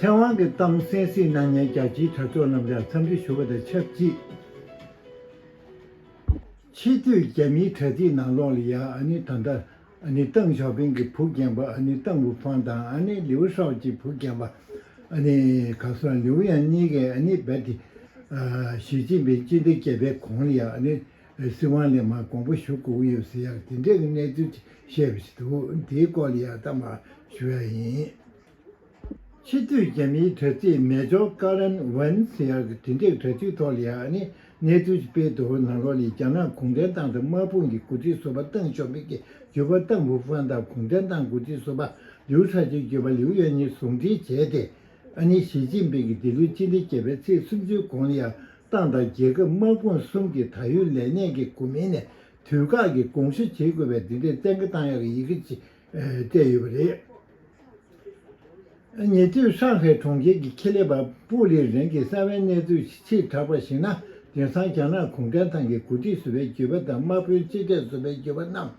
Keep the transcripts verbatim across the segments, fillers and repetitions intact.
མཁས་དབང་གི་གཏམ་གསན་གཟིགས་གནང་མཁན་རྒྱ་ཆེའི་དྲ་ཚོགས་རྣམས་ལ་འཚམས་འདྲི་ཞུ་བ་དང་ཆབས་ཅིག་ཕྱི་སྡོད་རྒྱ་མིའི་དྲ་ཚིགས་ནང་ལོགས་ལ་ཡ་ཨ་ནི་ད་ལྟ་ཨ་ནི་ཏེང་ཞའོ་ཕིང་གི་བུ་རྒན་པ་ཨ་ནི་ཏེང་ཝུའུ་ཧྥང་དང་ཨ་ནི་ལིའུ་ཧྲའོ་ཅིའི་བུ་རྒན་པ་ཨ་ནི་ག་སོ་ལིའུ་ཡང་གཉིས་ཀས་ཨ་ནི་རྦད་དེ་ཞི་ཅིན་ཕིང་སྤྱི་ཟླ་བརྒྱད་པའི་གོང་ལ་ཡ་ཨ་ནི་སྲིད་དབང་ལས་མར་དགོངས་པ་ཞུ་དགོས་ཀྱི་ཡོད་ཟེར་ཡག་དེ་འདྲས་ཀྱི་གནས་ཚུལ་ཅིག་བཤད་པ་ཞིག་འདུག་དེའི་སྐོར་ལ་ཡ་ད་མར་ཞུ་ཡ་ཡིན། ཕྱི་སྡོད་རྒྱ་མིའི་དྲ་ཚིགས་མེ་ཇོར་ཀ་རན་ཝན་ཟེར་ཡག་གི་དེ་འདྲའི་དྲ་ཚིགས་ཐོག་ལ་ཡང་ནི་གནས་ཚུལ་ཞིག་སྤེལ་འདུག་ནང་ལོགས་ལ་རྒྱ་ནག་གུང་ཁྲན་ཏང་དང་དམག་དཔུང་གི་འགོ་ཁྲིད་ཟུར་པ་ཏེང་ཞའོ་ཕིང་གི་བརྒྱུད་པ་ཏེང་ཝུའུ་ཧྥང་དང་གུང་ཁྲན་ཏང་འགོ་ཁྲིད་ཟུར་པ་ལིའུ་ཧྲའོ་ཅིའི་བརྒྱུད་པ་ལིའུ་ཡོན་གཉིས་ཟུང་འབྲེལ་བྱས་ཏེ། ཨ་ནི་ཞི་ཅིན་ཕིང་གིས་འདི་ལོའི་སྤྱི་ཟླ་བརྒྱད་པའི་ཚེས་སུམ་ཅུའི་གོང་ལ་ཡང་ཏང་དང་རྒྱལ་ཁབ་དམག་དཔུང་གསུམ་གྱི་ད་ཡོད་ལས་གནས་ཀྱི་འགོ་དམིགས་ནས་དུས་བཀག་གི་དགོངས་ཞུ་བྱེད་དགོས་པའི་འདི་འདྲའི་བཙན་བཀའ་བཏང་ཡག་གི་ཡི་གེ་ཅིག་སྤྲད་ཡོད་པ་རེད། ཉེ་དུས་ཧྲང་ཧའེ་གྲོང་ཁྱེར་གྱི་ཁེ་ལས་པ་པུའུ་ལི་རེན་གྱིས་གསར་བའི་གནས་ཚུལ་ཕྱིར་བསྒྲགས་པར་གཞིགས་ན། དེང་སང་རྒྱ་ནག་གུང་ཁྲན་ཏང་གི་འགོ་ཁྲིད་ཟུར་པའི་བརྒྱུད་པ་དང་དམག་དཔོན་སྤྱི་ཁྲག་ཟུར་པའི་བརྒྱུད་པ་རྣམས་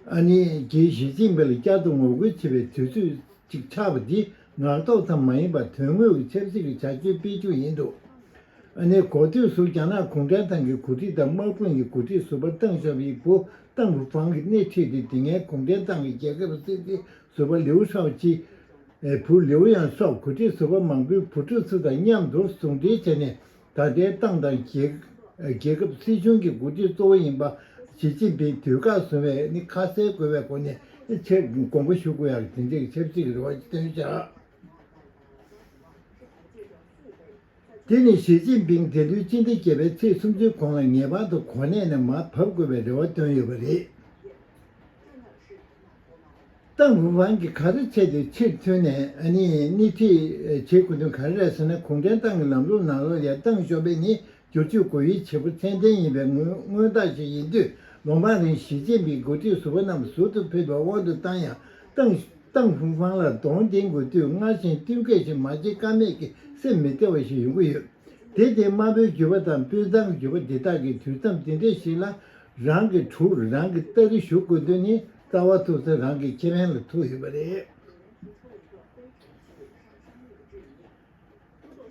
ཨ་ནི་གིས་ཞི་ཅིན་ཕིང་ལ་བསྐྱར་དུ་ངོ་རྒོལ་བྱེད་པའི་དུས་ཚོད་ཅིག་ཆགས་པ་འདི་ངག་ཐོག་ཙམ་མ་ཡིན་པར་དོན་དངོས་ཀྱི་ཆབ་སྲིད་ཀྱི་བྱ་སྤྱོད་སྤེལ་རྒྱུ་ཡིན་འདུག་ཨ་ནི་གོ་ཐོས་སུ་རྒྱ་ནག་གུང་ཁྲན་ཏང་གི་འགོ་ཁྲིད་དང་དམག་དཔུང་གི་འགོ་ཁྲིད་ཟུར་པ་ཏེང་ཞའོ་ཕིང་གི་བུ་ཏེང་ཝུའུ་ཧྥང་གིས་སྣེ་ཁྲིད་དེ་དེ་སྔའི་གུང་ཁྲན་ཏང་གི་རྒྱལ་ཁབ་སྲིད་འཛིན་ཟུར་པ་ལིའུ་ཧྲའོ་ཅི། ཨེ། བུ་ལིའུ་ཡང་སོགས་འགོ་ཁྲིད་ཟུར་པ་མང་པོའི་བུ་ཕྲུག་ཚོ་དང་མཉམ་དུ་ཟུང་འབྲེལ་བྱས་ནས་ད་ལྟའི་ཏང་དང་རྒྱལ་རྒྱལ་ཁབ་སྲིད་གཞུང་གི་འགོ་ཁྲིད་གཙོ་བོ་ཡིན་པ་ཞི་ཅིན་ཕིང་དུས་བཀག་བཟུང་བའི་ནི་ཁ་གསལ་དགོས་པའི་སྒོ་ནས་ཆེད་དགོངས་པ་ཞུ་དགོས་ཡག་དེ་འདྲའི་ཆབ་སྲིད་ཀྱི་རེ་བ་ཞིག་བཏོན་བཞག་དེ་ནི་ཞི་ཅིན་ཕིང་འདི་ལོའི་སྤྱི་ཟླ་བརྒྱད་པའི་ཚེས་སུམ་ཅུའི་གོང་ལ་ངེས་པར་དུ་གོ་གནས་ནས་མར་བབས་དགོས་པའི་རེ་བ་བཏོན་ཡོད་པ་རེད། ཏང་ཝུའུ་ཧྥང་གིས་ག་རེ་བྱས་ཏེ་ཕྱིར་ཐོན་ནས་ཨ་ནི་སྣེ་ཁྲིད་བྱེད་དགོས་དོན་ག་རེ་རེད་ཟེར་ན། གུང་ཁྲན་ཏང་གི་ལམ་ལུགས་ནང་ལོགས་ལ་ཏེང་ཞའོ་ཕིང་ནི་བསྒྱུར་བཅོས་དགོས་ཡིག་བྱེད་པོ་ཚད་ལྡན་ཡིན་པའི་མངོན་མངོན་རྟགས་ཤིག་ཡིན་དུས། ལོ་མང་རིང་ཞི་ཅིན་ཕིང་འགོ་ཁྲིད་ཟུར་པ་རྣམས་ཟུར་དུ་ཕེབས་པའི་དབང་དུ་བཏང་ཡང་། ཏང་ཏང་ཧྥུང་ཧྥང་ལ་གདོང་འཛིན་དགོས་དུས་སྔར་བཞིན་བསྟུན་མཁས་ཤིག་མ་བྱེད་ཀ་མེད་ཀྱི་སེམས་མི་བདེ་བ་ཞིག་ཡོང་གི་ཡོད། དེ་དེ་དམར་པོའི་འགྱུར་བ་དང་སྤུས་གཙང་གི་འགྱུར་བ་འདི་དག་གི་དུས་མཚམས་འདི་འདྲ་ཞིག་ལ་རང་གི་གྲུར་རང་གི་སྟ་རེ་ཞུགས་དགོས་དོན་ནི་རྩ་བ་ཐུག་ས་རང་གི་ཁེ་ཕན་ལ་ཐུག་ཡོད་པ་རེད།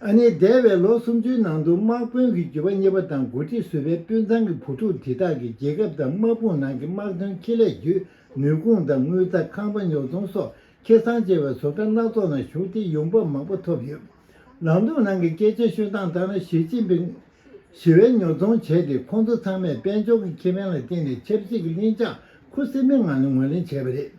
ཨ་ནི་འདས་པའི་ལོ་སུམ་ཅུའི་ནང་དུ་དམག་དཔོན་གྱི་འགྱུར་བ་གཉིས་པ་དང་འགོ་ཁྲིད་ཟུར་པའི་སྤུས་གཙང་གི་བུ་ཕྲུག་དེ་དག་གིས་རྒྱལ་ཁབ་དང་དམག་དཔུང་ནང་གི་དམག་དོན་ཁེ་ལས་བརྒྱུད་ནུས་ཁུངས་དང་དངུལ་རྩ་ཁང་པ་ཉོ་ཚོང་སོགས་ཁེ་བཟང་ཆེ་བའི་བཟོ་གྲྭ་སྣ་ཚོགས་ནང་ཞུགས་ཏེ་ཡོང་འབབ་མང་པོ་ཐོབ་ཡོད། ལམ་ལུགས་ནང་གི་སྐད་ཆ་ཤོད་སྟངས་ལྟར་ན་ཞི་ཅིན་ཕིང་ཞི་བའི་ཉོ་ཚོང་བྱས་ཏེ་ཁོང་ཚོ་ཚང་མས་དཔལ་འབྱོར་གྱི་ཁེ་ཕན་ལ་བརྟེན་ནས་ཆབ་སྲིད་ཀྱི་ལྷིང་འཇགས་ཁུ་སིམ་མེར་ངང་ནས་ངོས་ལེན་བྱས་པ་རེད།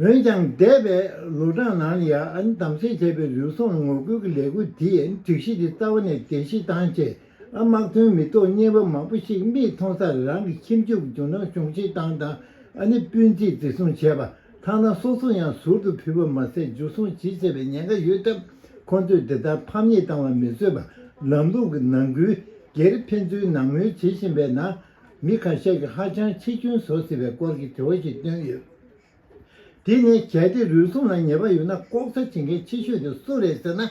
འོན་ཀྱང་འདས་པའི་ལོ་གྲངས་ནང་ལ་ཡང་ཨ་ནི་གདམ་གསེས་བྱས་པའི་རུལ་སུངས་ངོ་རྒོལ་གྱི་ལས་འགུལ་འདིས་སྒྲིག་གཞི་འདི་རྩ་བ་ནས་བརྟན་བཞིན་བཏང་རྗེས། ཨ་དམག་དོན་མི་ཐོག་གཉེར་པ་མང་པོ་ཞིག་མིག་མཐོང་སར་རང་གི་ཁྱིམ་རྒྱུད་ཀྱི་རྒྱུ་ནོར་གྱོང་གཞི་བཏང་དང་ཨ་ནི་སྤུན་མཆེད་འཛིན་བཟུང་བྱས་པ། ཐ་ན་སོ་སོ་ཡང་ཟུར་དུ་ཕུད་པ་མ་ཟད་འཇུ་བཟུང་ཇི་བྱས་པའི་ཉེན་ཁ་ཡོད་སྟབས། ཁོ་ཚོས་འདི་ལྟར་ཕམ་ཉེས་བཏང་བ་མི་བཟོད་པར་ལམ་ལུགས་ཀྱི་ནང་ཁུལ་སྒེར་ཕན་ཚུན་ནང་མོལ་བྱེད་བཞིན་པའི་ནང་། མི་ཁ་ཤས་ཀྱིས་ཧ་ཅང་ཆེ་སྐྱོན་བཟོ་སྲིད་པའི་སྐོར་གྱི་དྲི་བ་ཞིག་བཏོན་ཡོད། དེ་ནི་གལ་ཏེ་རུལ་སུངས་ལ་ཉེས་པ་ཡོད་ན་ལྐོག་ཟ་བྱེད་མཁན་ཆེ་ཤོས་དེ་སུ་རེད་ཟེར་ན།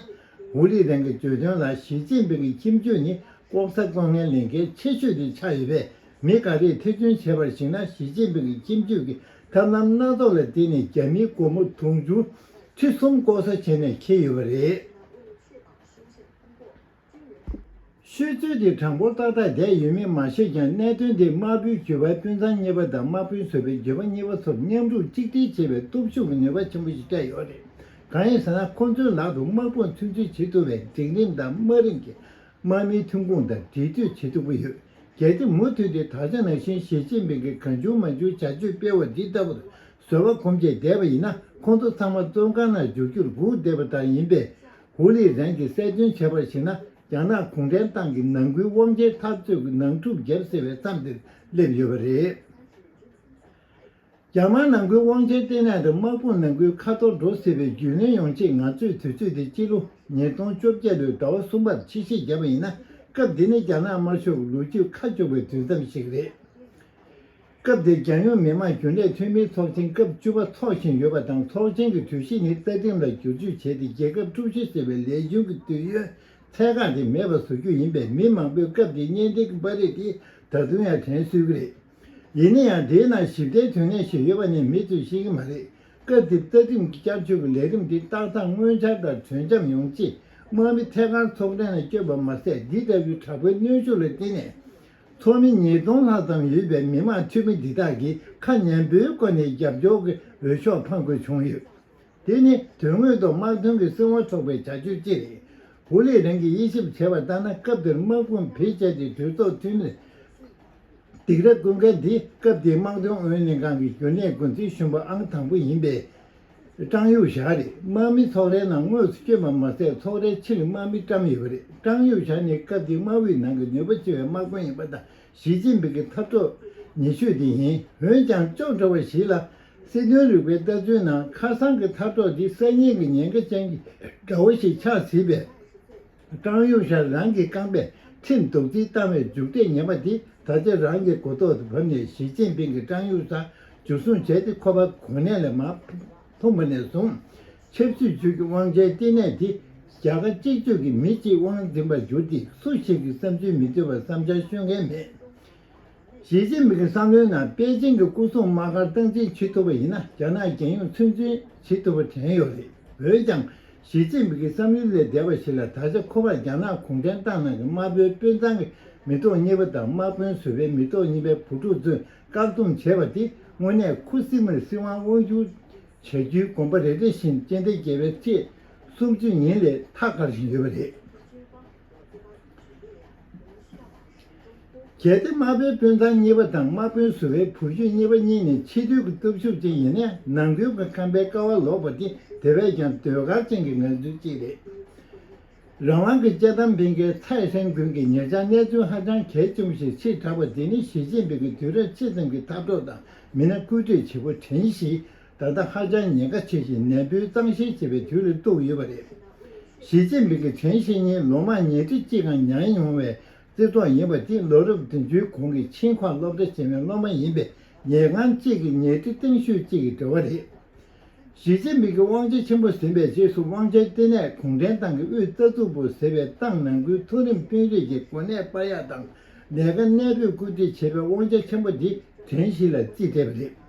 ཧུ་ལི་རན་གྱིས་བརྗོད་དོན་ལ་ཞི་ཅིན་ཕིང་གི་ཁྱིམ་རྒྱུད་ནི་ལྐོག་ཟ་བཀོལ་མཁན་ལས་འགན་ཆེ་ཤོས་དེ་ཆགས་ཡོད་པས། མི་འགའ་རེས་ཐེར་འདོན་བྱས་པར་གཞིགས་ན་ཞི་ཅིན་ཕིང་གི་ཁྱིམ་རྒྱུད་ཀྱི་ཐབས་ལམ་སྣ་ཚོགས་ལ་བརྟེན་ནས་རྒྱ་མིའི་སྒོར་མོ་དུང་ཕྱུར་ཁྲི་གསུམ་ལྐོག་ཟ་བྱས་ནས་འཁྱེར་ཡོད་པ་རེད། ཤོད་ཚོད་དེ་དྲང་པོ་ཏག་ཏག་བསྡད་ཡོད་མེད་མ་ཤེས་ཀྱང་། གནད་དོན་དེ་དམར་པོའི་འགྱུར་བའི་སྤུན་ཚང་གཉིས་པ་དང་དམག་དཔོན་ཟུར་པའི་འགྱུར་བ་གཉིས་པ་ཚོར་མཉམ་རུབ་གཅིག་སྒྲིལ་བྱེད་པའི་སྟོབས་ཤུགས་ཀྱི་ནུས་པ་ཆེན་པོ་ཞིག་སྤྲད་ཡོད་རེད། གང་ཡིན་ཟེར་ན། ཁོ་ཚོའི་ལག་ཏུ་དམག་དཔུང་ཚུད་འཛིན་བྱེད་ཐུབ་པའི་འབྲིང་རིམ་དང་དམའ་རིམ་གྱི་དམག་མིའི་ཐོན་ཁུངས་དང་འབྲེལ་མཐུད་བྱེད་ཐུབ་ཀྱི་ཡོད། གལ་ཏེ་མུ་མཐུད་དེ་ད་ཆ་ནང་བཞིན་ཞི་ཅིན་ཕིང་གིས་གང་བྱུང་མང་བྱུང་བྱ་སྤྱོད་སྤེལ་བ་འདི་ལྟ་བུར་བཟོད་པ་གོམས་བྱས་བསྡད་པ་ཡིན་ན། ཁོང་ཚོ་ཚང་མ་བཙོན་ཁང་ནང་འཇུག་རྒྱུར་སྒུག་བསྡད་པ་ལྟར་ཡིན་པས། ཧུ་ལི་རན་གྱིས་གསལ་སྟོན་བྱས་པར་གཞིགས་ན། རྒྱ་ནག་གུང་ཁྲན་ཏང་གི་ནང་ཁུལ་དབང་ཆའི་འཐབ་རྩོད་ཀྱི་ནང་འཁྲུག་བརྒྱབ་སྲིད་པའི་མཚམས་དེར་སླེབས་ཡོད་པ་རེད། རྒྱ་དམར་ནང་ཁུལ་དབང་ཆའི་ལྟེ་གནས་དང་དམག་དཔུང་ནང་ཁུལ་ཁ་ཐོར་འགྲོ་སྲིད་པའི་རྒྱུས་ལོན་ཡོང་ཆེད་ང་ཚོས་དུས་ཚོད་དེ་སྤྱི་ལོ་ཉིས་སྟོང་བཅོ་བརྒྱད་ལོའི་ཟླ་བ་གསུམ་པར་ཕྱིར་བཤད་བརྒྱབ་པ་ཡིན་ན། སྐབས་འདི་ནི་རྒྱ་ནག་དམར་ཤོག་གི་ལོ་རྒྱུས་ཁ་བཅུག་པའི་དུས་མཚམས་ཤིག་རེད། སྐབས་དེར་རྒྱལ་ཡོངས་མི་དམངས་རྒྱུན་ལས་འཐུས་མིའི་ཚོགས་ཆེན་སྐབས་བཅུ་པ་འཚོགས་བཞིན་ཡོད་པ་དང་། ཚོགས་ཆེན་གྱི་གྲོས་གཞི་ནི་རྩ་ཁྲིམས་ལ་བསྒྱུར་བཅོས་བྱས་ཏེ། རྒྱལ་ཁབ་དཀྲུག་ཤིང་སེལ་བའི་ལས་གཞུང་གི་དུས་ཡུན་ཚད་བཀག་དེ་མེད་པར་བཟོ་རྒྱུ་ཡིན་པས། མི་མང་པོས་སྐབས་དེའི་བརྙན་འཕྲིན་གྱི་པར་རིས་དེ་ད་དུང་ཡང་དྲན་གསོས་ཀྱི་རེད། ཡིན་ན་ཡང་། དེའི་ནང་ཞིབ་ཕྲའི་དོན་གནད་ཞིག་ཡོད་པ་ནི་མི་ཚོས་ཤེས་ཀྱི་མ་རེད། སྐབས་དེའི་རྩ་ཁྲིམས་ཀྱི་བསྐྱར་བཅོས་ཀྱི་ལས་རིམ་དེ་ཏག་ཏག་དངོས་འཆར་དང་གྲོས་འཆམ་ཡོང་ཆེད་དམག་མི་ཐད་ཀར་ཚོགས་ཐེངས་ལ་བསྐྱོད་པ་མ་ཟད། འདི་ལྟ་བུའི་དྲག་པོའི་གནོན་ཤུགས་ལ་བརྟེན་ནས། ཚོགས་མི་ཉིས་སྟོང་ལྷག་ཙམ་ཡོད་པའི་མི་མང་འཐུས་མི་འདི་དག་གིས་ཁ་ཉན་པོའི་སྒོ་ནས་རྒྱབ་སྐྱོར་གྱི་འོས་ཤོག་འཕང་དགོས་བྱུང་ཡོད། དེ་ནི་དོན་དངོས་ཐོག་དམག་དོན་གྱི་སྲིད་དབང་འཕྲོག་པའི་བྱ་སྤྱོད་ཅིག་རེད། ཧུ་ལེས་རང་གིས་དབྱེ་ཞིབ་བྱས་པ་ལྟར་ན། སྐབས་དེར་དམག་དཔུང་བེད་སྤྱད་དེ་གྲོས་ཚོགས་འཐུས་མིར་སྡིགས་ར་བསྐུལ་མཁན་འདི་སྐབས་དེའི་དམག་དོན་ཨུ་ཡོན་ལྷན་ཁང་གི་རྒྱུན་ལས་འགོ་འཛིན་གཞོན་པ་ཨང་དང་པོ་ཡིན་པའི་ཀྲང་ཡུ་ཞའ་རེད། དམག་མི་ཚོགས་རའི་ནང་དངོས་སུ་བསྐྱོད་པ་མ་ཟད། ཚོགས་རའི་ཕྱིར་དམག་མི་བཀྲམ་ཡོད་པ་རེད། ཀྲང་ཡུ་ཞའ་ནི་སྐབས་དེའི་དམག་ཨུའི་ནང་གི་ནུས་པ་ཆེ་བའི་དམག་དཔོན་ཡིན་པ་དང་། ཞི་ཅིན་ཕིང་གི་འཐབ་གྲོགས་ཉེ་ཤོས་དེ་ཡིན། འོན་ཀྱང་། ལྕོགས་གྲུབ་པ་ཞིག་ལ། སྲིད་དོན་རིག་པའི་ལྟ་ཚུལ་ནང་ཁ་སང་གི་འཐབ་གྲོགས་འདི་སང་ཉིན་གྱི་ཉེན་ཁ་ཅན་གྱི་དགྲ་བོ་ཞིག་ཆགས་སྲིད་པས། ཀྲང་ཡུ་ཞའ་རང་གི་རྐང་པས་ཁྲིམས་རྡོག་རྫིས་བཏང་བའི་མཇུག་འབྲས་ངན་པ་འདི་ད་ཆ་རང་གི་མགོ་ཐོག་ཏུ་བབས་ནས། ཞི་ཅིན་ཕིང་གིས་ཀྲང་ཡུ་ཞའ་འཇུ་བཟུང་བྱས་ཏེ། ཁོ་པ་གོ་གནས་ལས་མར་ཐོན་པ་ནས་བཟུང་། ཆབ་སྲིད་ཅུས་ཀྱི་དབང་ཆའི་ལྟེ་གནས་དེ་རྒྱ་གར་གཅིག་གྱུར་གྱི་མི་གཅིག་དབང་འཛིན་པར་གྱུར་ཏེ། སུ་ཞིག་གིས་བསམ་ཚུལ་མི་མཐུན་པར་བསམ་འཆར་ཤོད་མཁན་མེད། ཞི་ཅིན་ཕིང་གི་བསམ་བློའི་ནང་པེ་ཅིང་གི་སྐུ་སྲུང་དམག་སྒར་སྟངས་འཛིན་བྱེད་ཐུབ་པ་ཡིན་ན། རྒྱ་ནག་རྒྱལ་ཡོངས་ཚུད་འཛིན་བྱེད་ཐུབ་པ་དྲན་ཡོད་རེད། འོན་ཀྱང་། ཞི་ཅིན་ཕིང་གི་བསམ་ཡུལ་ལས་འདས་པ་ཞིག་ལ། ད་ཆ་ཁོ་པར་རྒྱ་ནག་གུང་ཁྲན་ཏང་ནང་གི་དམར་པོའི་དཔོན་ཚང་གི་མི་ཐོག་གཉིས་པ་དང་། དམག་དཔོན་ཟུར་པའི་མི་ཐོག་གཉིས་པའི་བུ་ཕྲུག་ཚོས་བཀག་སྡོམ་བྱས་པ་དེ། དངོས་གནས་ཁུ་སིམ་མེར་སྲིད་དབང་དབང་སྒྱུར་བྱ་རྒྱུའི་གོམ་པ་རེ་རེ་བཞིན་སྤྱི་ཟླ་བརྒྱད་པའི་ཚེས་སུམ་ཅུ་ཉིན་ལས་ཐག་བཀར་བཞིན་ཡོད་པ་རེད། གལ་ཏེ་དམར་པོའི་དཔོན་ཚང་གཉིས་པ་དང་དམག་དཔོན་ཟུར་པའི་བུ་རྒྱུད་གཉིས་པ་གཉིས་ནི་ཕྱི་འཐུས་ཀྱི་སྟོབས་ཤུགས་ཅན་ཡིན་ནའི། ནང་ཁུལ་གྱི་ཁང་པའི་ཀ་བ་ལོག་པ་དེ་དེ་བས་ཀྱང་ཟློས་གར་ཅན་གྱི་ངང་ཚུལ་ཅིག་རེད། རང་དབང་གི་སྤྱི་བཏང་འཕེན་མཁན་ཚའེ་ཧྲན་ཀུན་གྱིས་ཉེ་ཆར་གནས་ཚུལ་ཧ་ཅང་གལ་ཆེན་པོ་ཞིག་ཕྱིར་བསྒྲགས་པ་འདི་ནི། ཞི་ཅིན་ཕིང་གི་དུས་རབས་ཕྱེད་ཙམ་གྱི་འཐབ་གྲོགས་དང་མི་སྣ་བཀོད་སྒྲིག་བྱེད་པོ་ཁྲེན་ཞི་ད་ལྟ་ཧ་ཅང་ཉེན་ཁ་ཆེ་ཞིང་ནད་འབུའི་གཙང་བཤེར་བྱེད་པའི་དུས་ལ་གཏུགས་ཡོད་པ་རེད། ཞི་ཅིན་ཕིང་གིས་ཁྲེན་ཞི་གཉིས་ལོ་མང་ཉེས་འཁྲི་གཅིག་སྒང་མྱངས་མྱོང་བའི་རྩིས་ཐོ་ཡིན་པ་དེ་ལོ་རབས་བདུན་ཅུའི་གོང་གི་ཆིང་ཧྭ་སློབ་གྲྭ་ཆེན་མོའི་སློབ་མ་ཡིན་པས། ཉེས་ཁང་གཅིག་གི་ཉེས་འཁྲི་གཏིང་ཤོས་གཅིག་གི་འབྲེལ་བ་རེད། ཞི་ཅིན་ཕིང་གིས་དབང་ཆ་ཆེན་པོ་ཟིན་པའི་རྗེས་སུ། དབང་ཆའི་ལྟེ་གནས་གུང་ཁྲན་ཏང་གི་དབུས་ལྟ་འཛུགས་པུའུ་ཟེར་བས་ཏང་ནང་ཁུལ་མཐོ་རིམ་དཔོན་རིགས་ཀྱི་གོ་གནས་སྤར་ཡག་དང་ལས་ཀ་གནས་སྤོས་བཀོད་སྒྲིག་བྱེད་པའི་དབང་ཆ་ཆེན་པོ་འདི་ཁྲེན་ཞི་ལ་རྩིས་སྤྲད་པ་རེད།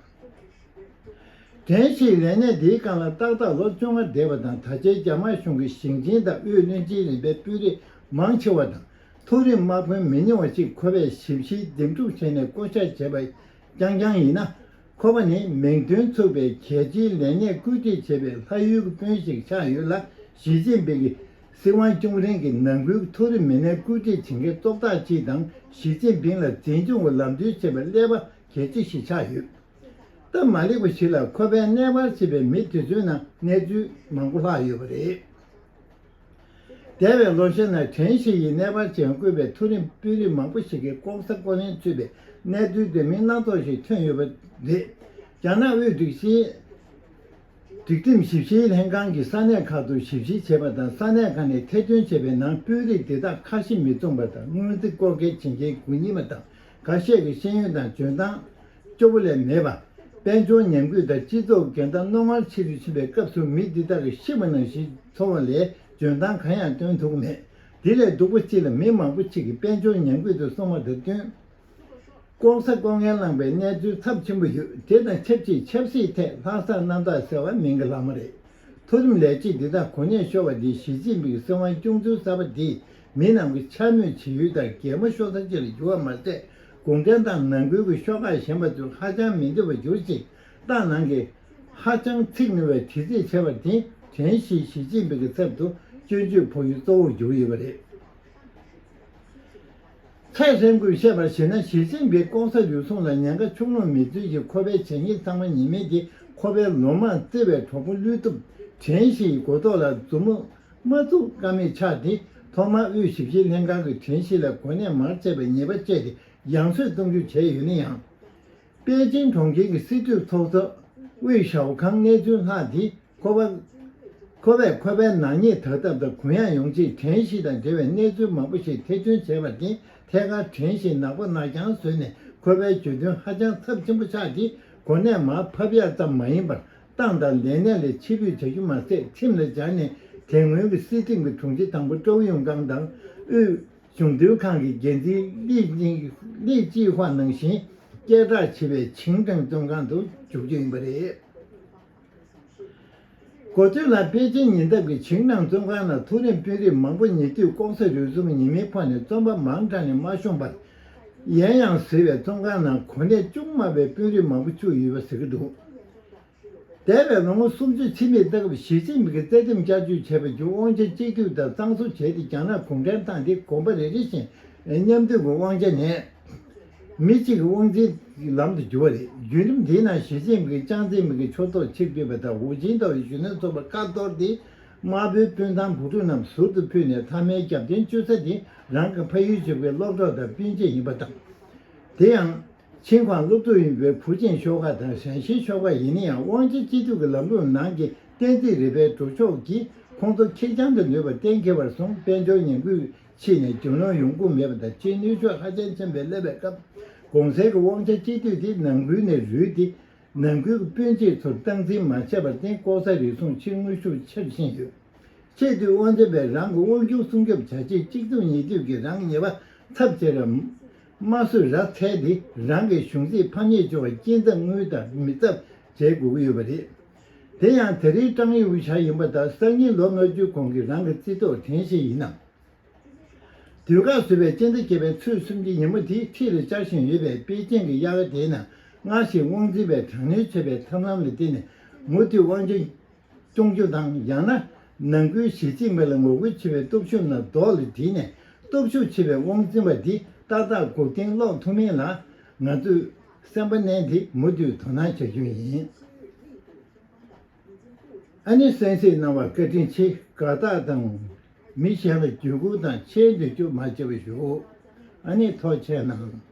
ཁྲེན་ཞིའི་ལས་གནས་འདིའི་སྒང་ལ་ཏག་ཏག་ལོ་བཅོ་ལྔ་བསྡད་པ་དང་། ད་ཆའི་རྒྱ་དམར་གཞུང་གི་ཞིང་ཆེན་དང་དབུས་བློན་ཆེན་རིམ་པའི་དཔོན་རིགས་མང་ཆེ་བ་དང་། མཐོ་རིམ་དམག་དཔོན་མི་ཉུང་བ་ཞིག་ཁོ་པས་ཞིབ་བཤེར་འདེམས་སྒྲུག་བྱས་ནས་བསྐོ་བཞག་བྱས་པ་རྐྱང་རྐྱང་ཡིན་ན། ཁོ་པ་ནི་མིང་དོན་མཚུངས་པའི་གལ་ཆེའི་ལས་གནས་བཀོད་སྒྲིག་བྱས་པའི་ལྷ་ཡུལ་གྱི་དཔོན་ཞིག་ཆགས་ཡོད་ལ། ཞི་ཅིན་ཕིང་གིས་སྲིད་དབང་སྐྱོང་རིང་གི་ནང་ཁུལ་གྱི་མཐོ་རིམ་མི་སྣའི་བཀོད་སྒྲིག་བྱེད་མཁན་གཙོ་བདག་ཅིག་དང་། ཞི་ཅིན་ཕིང་ལ་འཛིན་སྐྱོང་གི་ལམ་སྟོན་བྱེད་པའི་ཀླད་པ་གལ་ཆེ་ཞིག་ཆགས་ཡོད། སྟབས་མ་ལེགས་པ་ཞིག་ལ། ཁོ་པས་གནས་སྤར་བྱས་པའི་མི་དེ་ཚོའི་ནང་གནས་ཚུལ་མང་པོ་ལྷག་ཡོད་པ་རེད། འདས་པའི་ལོ་ཤས་ནང་ཁྲེན་ཞི་ཡིས་གནས་སྤར་བྱས་བསྐོས་པའི་མཐོ་རིམ་དཔོན་རིགས་མང་པོ་ཞིག་གིས་ལྐོག་ཟ་ལྐོག་ལེན་ཚུད་པའི་གནས་ཚུལ་འདྲ་མིན་སྣ་ཚོགས་ཤིག་ཐོན་ཡོད་པ་རེད། རྒྱ་ནག་དབུས་སྒྲིག་གཞི་སྒྲིག་ཁྲིམས་ཞིབ་བཤེར་ལྷན་ཁང་གིས་ས་གནས་ཁག་ཏུ་ཞིབ་བཤེར་བྱས་པ་དང་། ས་གནས་ཁག་ནས་ཐེར་འདོན་བྱས་པའི་ནང་དཔོན་རིགས་དེ་དག་ཁ་ཞེ་མི་མཚུངས་པ་དང་། སྔོན་རྩིས་ལྐོག་འགེལ་བྱེད་མཁན་དགུ་ཉིན་པ་དང་། འགའ་ཤས་ཀྱི་ཤེས་ཡོན་དང་འཇོན་ཐང་སྐྱོ་པོ་ལས་མེད་པ། དཔལ་འབྱོར་ཉམས་རྒུད་དང་སྤྱི་ཚོགས་འགལ་ཟླ་རྣོ་ངར་ཆེ་རུ་ཕྱིན་པའི་སྐབས་སུ། མི་འདི་དག་གིས་ཤི་བ་ནང་བཞིན་འཚོ་བ་ལས་འཇོན་ཐང་གང་ཡང་སྟོན་ཐུབ་ཀྱི་མེད། དེ་ལས་སྡུག་པ་གཅིག་ལ། མི་མང་པོ་ཅིག་གིས་དཔལ་འབྱོར་ཉམས་རྒུད་དུ་སོང་བ་དང་བསྟུན། ལྐོག་ཟ་ལྐོག་རྔན་བླངས་པའི་གནས་ཚུལ་ཚབས་ཆེན་པོ་ཡོད། དེ་དང་ཆབས་ཅིག་ཆབ་སྲིད་ཐད་ལྷག་བསམ་རྣམ་དག་ཟེར་བ་མིང་གི་ལྷག་མ་རེད། མཐོ་རིམ་ལས་བྱེད་འདི་དག་གོ་གནས་ཤོར་བ་འདིས་ཞི་ཅིན་ཕིང་གི་སྲིད་དབང་སྐྱོང་ཚུལ་གསར་པ་འདིས་མི་རྣམས་ཀྱི་འཕྱ་སྨོད་བྱེད་ཡུལ་དང་གད་མོ་ཤོར་ས་ཅིག་ལ་གྱུར་བ་མ་ཟད། གུང་ཁྲན་ཏང་ནང་ཁུལ་གྱི་ཤོག་ཁག་གཞན་པ་ཚོས་ཧ་ཅང་མི་འདོད་པར་གྱུར་ཅིང་། ཏང་ནང་གི་ཧ་ཅང་ཚིག་ནུས་པའི་དྲི་རྩད་བྱས་པ་དེས་ཁྲེན་ཞི་ཞི་ཅིན་ཕིང་གི་ཚབ་ཏུ་སྐྱོན་བརྗོད་ཕོག་ཡུལ་གཙོ་བོར་གྱུར་ཡོད་པ་རེད། ཚའེ་ཧྲན་ཀུན་བཤད་པར་བྱས་ན། ཞི་ཅིན་ཕིང་ལྐོག་ཟ་རུལ་སུངས་ལ་ཉེན་ཁ་ཆུང་ལོང་མེད་ཚུལ་གྱིས་ཁོ་པའི་བྱས་ཉེས་ཚང་མ་ཉེས་མེད་དེ། ཁོ་པའི་ལོ་མང་བརྩེ་བའི་གྲོགས་པོ་བློས་གཏུབ་ཁྲེན་ཞིའི་མགོ་ཐོག་ལ་མཛུབ་མོ་མ་བཙུགས་ཀ་མེད་ཆགས་ཏེ། ཐོག་མར་དབུས་ཞིབ་བཤེར་ལྷན་ཁང་གིས་ཁྲེན་ཞི་ལ་གོ་གནས་མར་བཅད་པའི་ཉེས་པ་བཅད་དེ་ཡང་སོས་གཏོང་རྒྱུ་བྱས་ཡོད་ན་ཡང་། པེ་ཅིང་གྲོང་ཁྱེར་གྱི་སྲིད་གྲོས་ཚོགས་གཙོ་ཝེ་ཞའོ་ཁང་གནས་ཚུལ་ལྷག་སྟེ། ཁོ་པ། ཁོ་པས་ཁོ་པའི་ནག་ཉེས་དག་ཐབས་དང་གུ་ཡངས་ཡོང་ཆེད་ཁྲེན་ཞི་དང་འབྲེལ་བའི་གནས་ཚུལ་མང་པོ་ཞིག་ཐེར་འདོན་བྱས་པ་དེ། ཐད་ཀར་ཁྲེན་ཞི་ནག་པོ་ནག་རྐྱང་བཟོས་ནས། ཁོ་པའི་གྱོད་དོན་ཧ་ཅང་ཚབས་ཆེན་པོ་ཆགས་ཏེ། གོ་གནས་མར་ཕབ་ཡག་ཙམ་མ་ཡིན་པར། ཏང་དང་ལས་གནས་ལས་ཕྱིར་འབུད་བྱ་རྒྱུ་མ་ཟད། ཁྲིམས་ལ་སྦྱར་ནས་དེ་སྔོན་གྱི་སྲིད་ཁྲིམས་ཀྱི་དྲུང་ཆེ་དང་པོ་ཀྲོའུ་ཡུང་ཀང་དང་དབུས་གཞུང་དོན་ཁང་གི་འགན་འཛིན་ལི་ཅི་ལི་ཅི་ཧྭ་ནང་བཞིན་སྐད་གྲགས་ཆེ་བའི་ཆིང་ཀྲང་བཙོན་ཁང་དུ་འཇུག་རྒྱུ་ཡིན་པ་རེད། གོ་ཐོས་ལ་པེ་ཅིན་ཉེ་འདབས་ཀྱི་ཆིང་ནང་བཙོན་ཁང་ནང་མཐོ་རིམ་དཔོན་རིགས་མང་པོ་ཉེ་དུས་ལྐོག་ཟ་རུལ་སུངས་ཉེས་མིང་ཕོག་ནས་བཙོན་པ་མང་དྲགས་ནས་མ་ཤོང་པར། ཡན་ཡང་ཟིལ་བའི་བཙོན་ཁང་ནང་གོ་གནས་ཅུང་དམའ་བའི་དཔོན་རིགས་མང་པོ་བཅུག་ཡོད་པ་ཟེར་གྱི་འདུག་འདས་པའི་ལོ་ངོ་སུམ་ཅུ་ཕྱིན་པའི་སྐབས་ཞི་ཅིན་ཕིང་གིས་རྩ་ཁྲིམས་བསྐྱར་བཅོས་བྱས་པ་བརྒྱུད་དབང་ཆ་གཅིག་སྡུད་དང་གཙང་བཟོ་བྱས་ཏེ་རྒྱ་ནག་གུང་ཁྲན་ཏང་དེ་གོམ་པ་རེ་རེ་བཞིན་མཉམ་འདུས་ཀྱི་དབང་ཆ་ནས། མི་གཅིག་གི་དབང་འཛིན་གྱི་ལམ་དུ་གྱུར་པ་རེད། བརྒྱུད་རིམ་འདིའི་ནང་ཞི་ཅིན་ཕིང་གིས་ཅང་ཙེ་མིན་གྱི་ཕྱོགས་གཏོགས་ཕྱིར་བསྐྱོད་པ་དང་ཧུའུ་ཅིན་ཐའོ་ཡི་གཞོན་ནུ་ཚོགས་པ་ཁ་གཏོར་ཏེ། དམར་པོའི་སྤུན་ཐང་བུ་ཕྲུག་རྣམས་ཟུར་དུ་ཕུད་ནས་མཐའ་མའི་རྒྱབ་རྟེན་བཅོལ་ས་དེ་རང་གི་ཕ་ཡུལ་གཅིག་པའི་སློབ་གྲོགས་དང་སྤུན་མཆེད་ཡིན་པ་དང་། དེ་ཡང་། ཆིང་ཧྭ་སློབ་ཕྲུག་ཡིན་པའི་ཧྥུ་ཅན་ཤོག་ཁག་དང་ཞན་ཤིང་ཤོག་ཁག་ཡིན་ན་ཡང་དབང་ཆ་གཅིག་སྡུད་ཀྱི་ལམ་ལུགས་ནང་གི་གཏན་ཚིགས་རིག་པའི་གྲོས་ཆོད་ཀྱིས་ཁོང་ཚོ་ཁེར་རྐྱང་དུ་ལུས་པ་གཏན་འཁེལ་བར་སོང་དཔལ་འབྱོར་ཉམས་རྒུད་ཕྱིན་ནས་རྒྱུ་ནོར་ཡོང་སྒོ་མེད་པ་དང་ཕྱིའི་གནོན་ཤུགས་ཧ་ཅང་ཆེན་པོས་སླེབས་པའི་སྐབས་གོང་གསལ་གྱི་དབང་ཆ་གཅིག་སྡུད་དེ་ནང་ཁུལ་ནས་རུལ་ཏེ་ནང་ཁུལ་གྱི་སྤུན་མཆེད་ཚོར་སྟངས་འཛིན་མ་བྱས་པར་བརྟེན་ལྐོག་ཟ་རུལ་སུངས་ཕྱིར་དངོས་ཤུགས་ཆེ་རུ་ཕྱིན་ཡོད། ཆེས་མཐོའི་དབང་འཛིན་པས་རང་གི་དབང་སྒྱུར་སྲུང་སྐྱོབ་བྱ་ཆེད་གཅིག་མཚུངས་ཉེ་དུས་ཀྱི་རང་ཉེས་པ་ཚབས་ཆེ་རུ་དམའ་སུ་ར་འཕྲོད་དེ་རང་གི་གཞུང་སྲིད་ཕམ་ཉེས་བྱུང་བ་སྐྱིན་ཚབ་དངུལ་དང་མི་ཚབ་བྱེད་དགོས་ཀྱི་ཡོད་པ་རེད། དེ་ཡང་ད་རིང་ཀྲང་ཡུའུ་ཞའོ་ཡིན་པ་དང་སང་ཉིན་ལོ་ལྔ་བཅུའི་གོང་གི་རང་གི་རྩིས་ཐོ་དྲན་ཤེས་ཡིན་ནམ། དུས་བཀག་ཟུར་པའི་སྤྱི་ཟླ་བརྒྱད་པའི་ཚེས་སུམ་ཅུ་ཉིན་མོ་དེ་འཁྲིས་ལ་བཅར་བཞིན་ཡོད་པའི་པེ་ཅིན་གྱི་དབྱར་ཁ་དེའི་ནང་སྔར་བཞིན་དབང་འཛིན་པས་དྲག་གནོན་བྱས་པའི་ཐབས་ལམ་ལ་བརྟེན་ནས་མུ་མཐུད་དབང་ཆ་སྐྱོང་རྒྱུ་དང་ཡང་ན་ནང་ཁུལ་ཞི་ཅིན་ཕིང་ལ་ངོ་རྒོལ་བྱེད་པའི་སྟོབས་ཤུགས་རྣམས་རྡོག་ལ་བསྒྲིལ་ནས་སྟོབས་ཤུགས་ཆེ་བའི་དབང་འཛིན་པ་འདི་ཏག་ཏག་འགོག་རྐྱེན་སློག་ཐུབ་མིན་ལ་ང་ཚོས་སེམས་པ་མནན་ཏེ་མུ་མཐུད་དོ་སྣང་བྱ་རྒྱུ་ཡིན། ཨ་ནེ་གསན་གཟིགས་གནང་བར་བཀའ་དྲིན་ཆེ། དགའ་རྟགས་དང་མི་གཞན་ལ་བརྒྱུད་སྐུར་དང་ཆེས་འདོད་རྒྱུ་མ་བརྗེད་པ་ཞུ། ཨ་ནེ་ཐུགས་རྗེ་གནང་།